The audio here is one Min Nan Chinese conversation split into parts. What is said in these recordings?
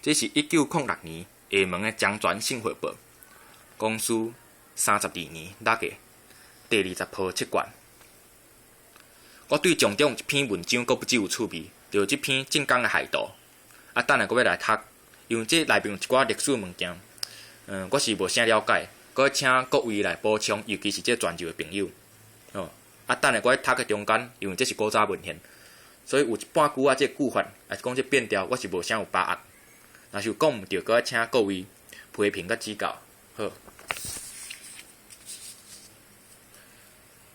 這是1906年廈門的漳泉新會報，光緒32年6月第20號七卷。我對當中有一篇文章閣不只有趣味，就是這篇晉江的海盜。啊，等下閣欲來讀，因為這內面有一寡歷史物件，我是無啥了解，閣欲請各位來補充，尤其是這泉州的朋友。哦，啊，等下我咧讀的中間，因為這是古早文獻，所以有一半句仔這句法，抑是講這變調，我是無啥有把握。若是有講毋對，閣愛請各位批評佮指教。好，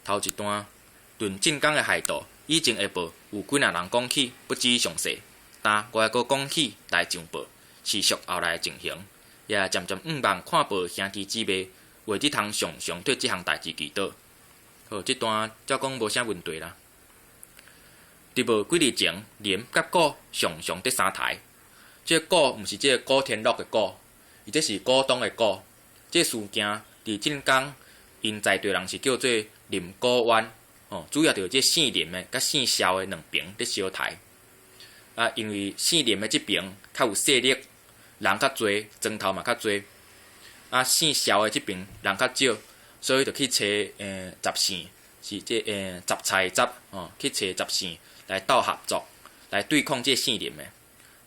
頭一段，論晉江的海盜，以前下報有幾若人講起，不知詳細。但我猶閣講起來上報，是屬後來的情形，也漸漸向望看報兄弟姊妹，為這通常常對這項代誌祈禱。好，這段照講無啥問題啦。佇無幾日前，林佮古常常佇三台。這個古毋是這個古天樂的古，伊這是股東的股。這事件佇晉江，𪜶在地人是叫做林古灣，吼，主要就是這姓林的佮姓蕭的兩爿佇相刣。啊，因為姓林的這爿較有勢力，人較濟，磚頭嘛較濟。啊，姓蕭的這爿人較少，所以就去揣雜姓，是這雜菜雜吼，去揣雜姓來鬥合作，來對抗這姓林的。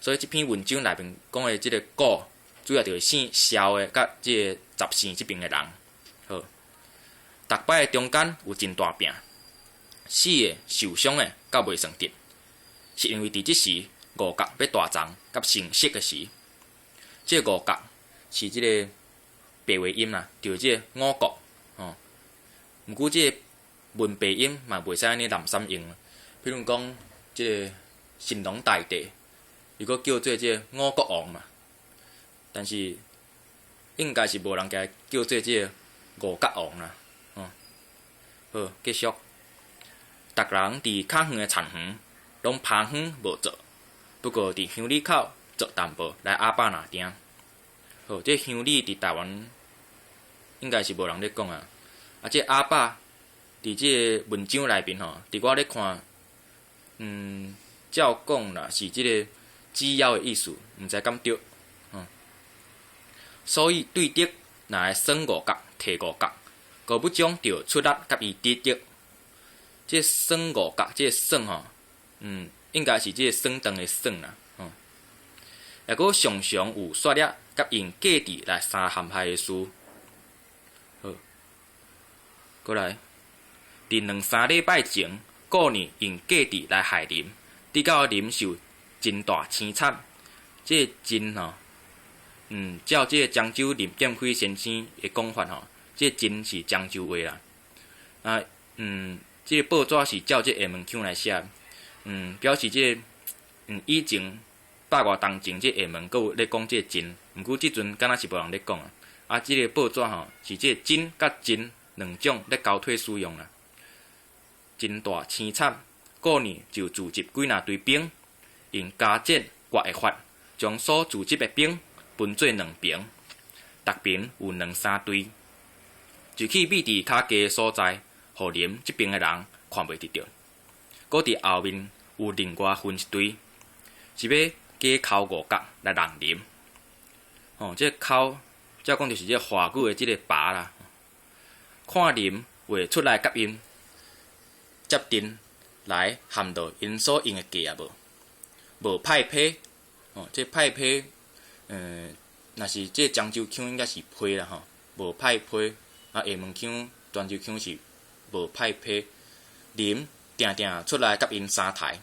所以這篇文章內面講的這個古，主要就是姓蕭的佮這個雜姓這爿的人。好，逐擺的中間有真大拚，死的、受傷的，閣袂算得，是因為佇這時五角欲大欉佮成熟的時，這個五角是這個白話音啦，就是這個五穀吼。毋過這個文白音嘛袂使按呢濫散用，比如講這個神農大帝。伊閣叫做這個五穀王嘛，但是應該是無人共伊叫做這個五角王啦，吼。好，繼續。逐人佇較遠的田園攏趴園無做，不過佇鄉里口做淡薄來阿爸若定。好，這鄉里佇台灣應該是無人咧講啊。啊，這阿爸佇這個文章內面吼，佇我咧看，照講啦是這個。只要的意思，毋知敢對，所以對敵若來耍五角、提五角，閣欲將著出力佮伊抵敵。這耍五角，這耍吼，應該是這耍長的耍啦，吼。抑閣常常有煞掠佮用計智來相陷害的事。好，閣來，佇兩三禮拜前，顧呢用計智來害林，直到林受真大凄慘，這個真吼，照這個漳州林劍輝先生的講法吼，這個真是漳州話啦。啊，這個報紙是照這廈門腔來寫，表示這個，以前百外冬前這廈門閣有咧講這個真，毋過這陣敢若是無人咧講啊。啊，這個報紙吼是這個真佮真兩種咧交替使用啦。真大凄慘，顧呢就組織幾若隊兵。用加剪割的法，將所組織的兵分做兩爿，逐爿有兩三隊，就去覕佇較低的所在，予林這爿的人看袂佇著。閣佇後面有另外分一隊，是欲假剾五角來弄林。吼，這個剾，照講就是這個華語的這個拔啦。看林會出來佮𪜶接陣來陷落𪜶所用的計仔無？無派批，哦，這派批，若是這漳州腔應該是批啦吼，無派批，啊，廈門腔、泉州腔是無派批。林定定出來佮𪜶相刣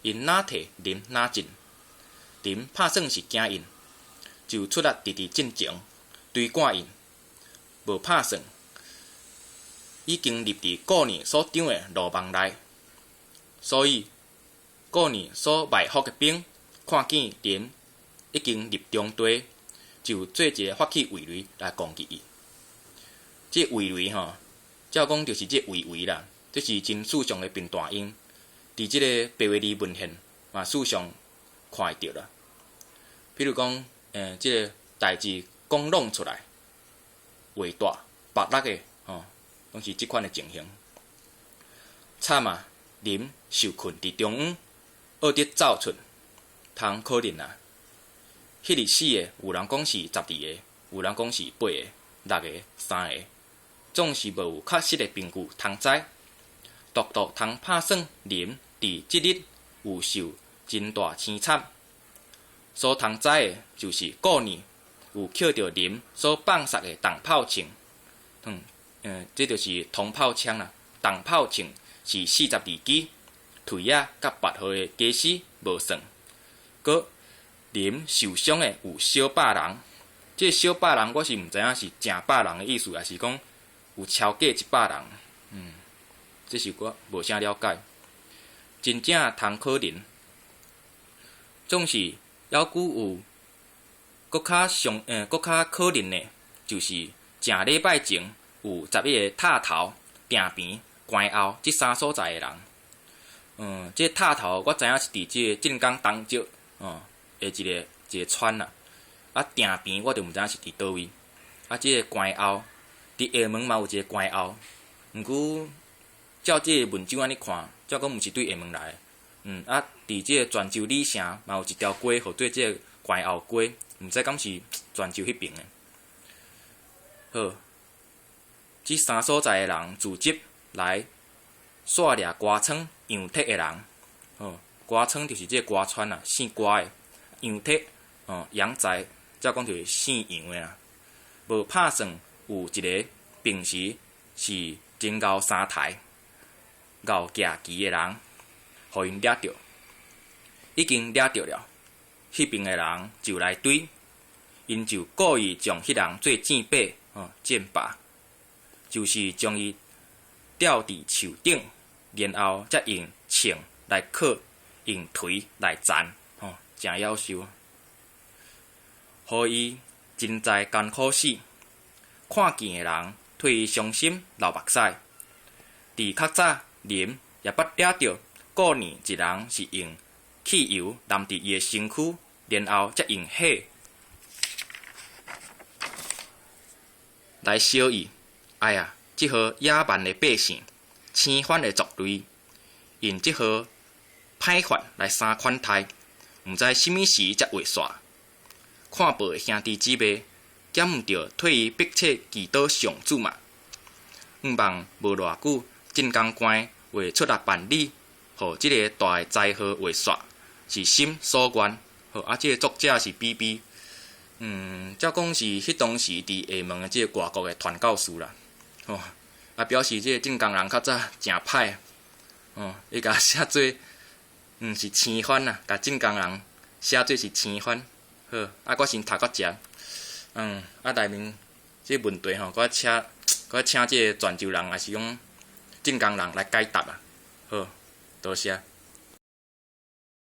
，𪜶若退，林若進，林拍算是驚𪜶，就出力直直進前追趕𪜶，無拍算，已經入佇顧呢所張的羅網內，所以。顧呢所埋伏的兵，看見林已經入中地，就做一个發起圍雷來攻擊伊。這圍雷吼，照講就是這圍圍啦，這是真時尚的變大音，佇這个白話字文獻嘛時常看會著啦。比如講，這个代誌講弄出來，話大白目的吼，攏是這款的情形。慘啊！林受困佇中央。僫得走出，通可憐啊！彼日死的，有人講是12個，有人講是八個、六個、三個，總是無有確實的憑據通知。獨獨通拍算林佇這日有受真大凄慘。所通知的，就是顧年有抾著林所放殺的銅炮銃，這就是銅炮槍啦。銅炮銃是42支，槌仔佮拔號的家私無算。閣林受傷的有小百人，這個小百人我是毋知影是成百人的意思，抑是講有超過100人？這是我無啥了解。真正通可憐，總是猶閣有閣較上閣較可憐的，就是正禮拜前有11個塔頭、埕坪、關後這三所在的人。這個塔頭我知影是佇這個晉江東石的一个一个村啦。啊，埕坪我就毋知影是佇佗位。啊，這个關後，佇廈門嘛有一個關後，毋過照這個文章按呢看，照講毋是對廈門來的。啊，佇這個泉州鯉城嘛有一條街，號做這個關後街，毋知敢是泉州彼爿的。好，這三所在的人組織來煞掠歌川楊鐵的人。吼，歌川就是這个歌川啊，姓歌的。楊鐵，楊財，照講就是姓楊的啦。無拍算有一个平時是真𠢕三台、𠢕舉旗的人，予𪜶掠著，已經掠著了。彼爿的人就來追，𪜶就故意將彼人做箭靶，箭靶，就是將伊吊佇樹頂，然後才用銃來敲，用槌來殘，誠夭壽。予伊真在艱苦死，看見的人替伊傷心流目屎。佇較早，林也捌掠著顧年一人是用汽油淋佇伊的身軀，然後才用火來燒伊。哎呀，這號野蠻的百姓，生番的族類，用這號歹法來相款待，毋知啥物時才會煞。看報的兄弟姊妹，敢毋著替伊迫切祈禱上主嘛？向望無偌久，晉江官會出來辦理，予這个大的災禍會煞，是心所願。好，啊，這个作者是 B.B。照講是彼當時佇廈門的這个外國的傳教士啦。吼，啊，表示這个晉江人較早誠歹，吼，伊共寫做，是生番啊，共晉江人寫做是生番。好，啊，我先讀到遮。啊，內面這個問題吼，閣請閣請這个泉州人，抑是講晉江人來解答啊。好，多謝。